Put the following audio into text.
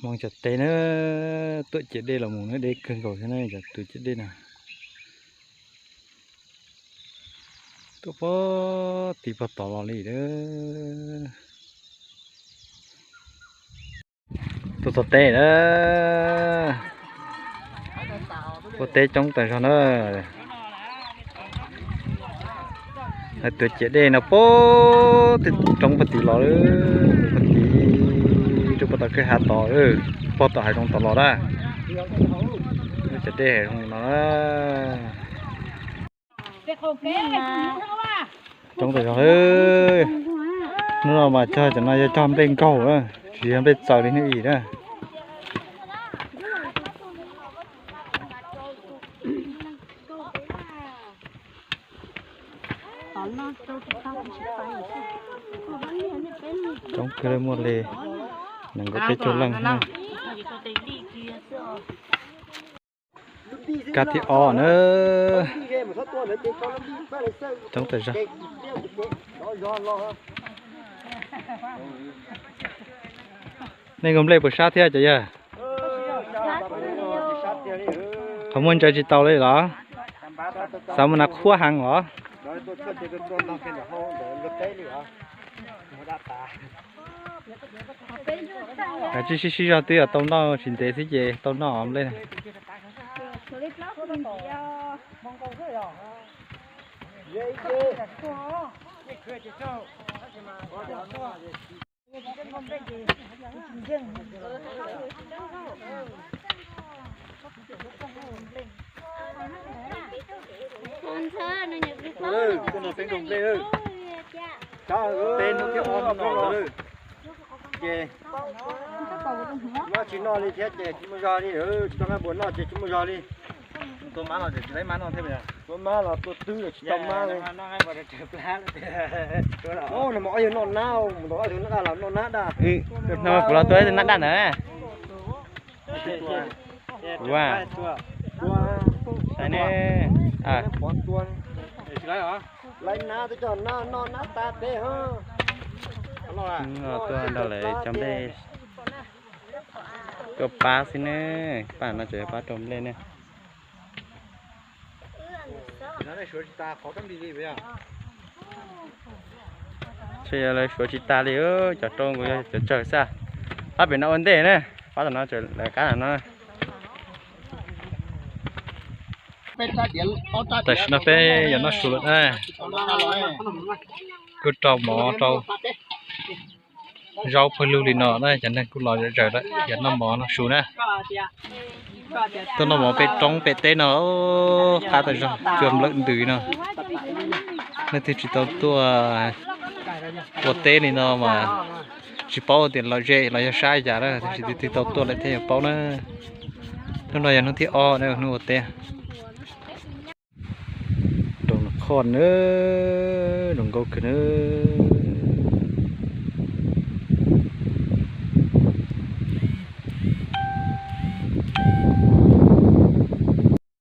Moo cov teb na, tuaj ciam dej los mus na, deb kawg nkaus thiab na, cov tuaj ciam dej na. Tuaj pog tid pog tod los li na. Tuaj txog teb na, ua teb coob tas zog na. Hais tuaj ciam dej no pog tid, roob pog tid los, pog tid rau pog tom kwj ha tod, pog tom hav zoov tod los na. Cov dej hav zoov no na. Coob tas zog. Hnub no mas cog cov no yog cog nplej nkaug na, tsis yog nplej txaws li hnub ib na. Coob kawg, muaj li nees nkaum peb caug leej na. Kab thib ob na. Coob tas zog. Nej nkaug nplej puas sab thiab cov yawg? Qhov muag ntsaws tsis tau li los? Xav mus nas qhuab heev los? Kav tsij sib sib zog twb yog tau noj tsis ntev xwb ces tau noj nplej. Peb hnub thib ob hnub no ntag. Ces mab tsis noj li thiab ces tsis muaj zog li, tsis tau nqaij npua noj ces tsis muaj zog li. Tua mab los tsis tau mab noj thiab, tua mab los tua twb tsis tau mab li. Nag hmo ob yawg noj nab, mus ntaus ob tug nab daj los noj nab daj. Kuv los tua nab daj ntawd. Kuv, saib ne. Laiv nab twb coj noj nab tas peb. Tuaj nrog lawv cov nplej tuaj pab xwb ne, pab no tseem pab rau nplej ne. Ntshe yog lawv suav tsis tas li, cov rau nkaus yog cov tsawg xwb. Pab pem no ua ntej na, pab tom no lawv qab no. Tam sim no peb yuav noj su lawm na. Kuj rau mov rau zaub pawg lug li no na, cov neeg kuj los zom zaws lawm, yuav noj mov noj su na. Tuaj noj mov pem roob pem teb no, qab tas zog, cua nplawm ntws no. Leej twg tsis tau tuaj ua teb li no mas tsis paub tias lom zem los yog sab cas na, tab sis leej twg tau tuaj lawm thiaj yuav paub na. Hnub no yog hnub thib ob na, hnub ua teb. Rau qhov na, zoo nkauj kawg na.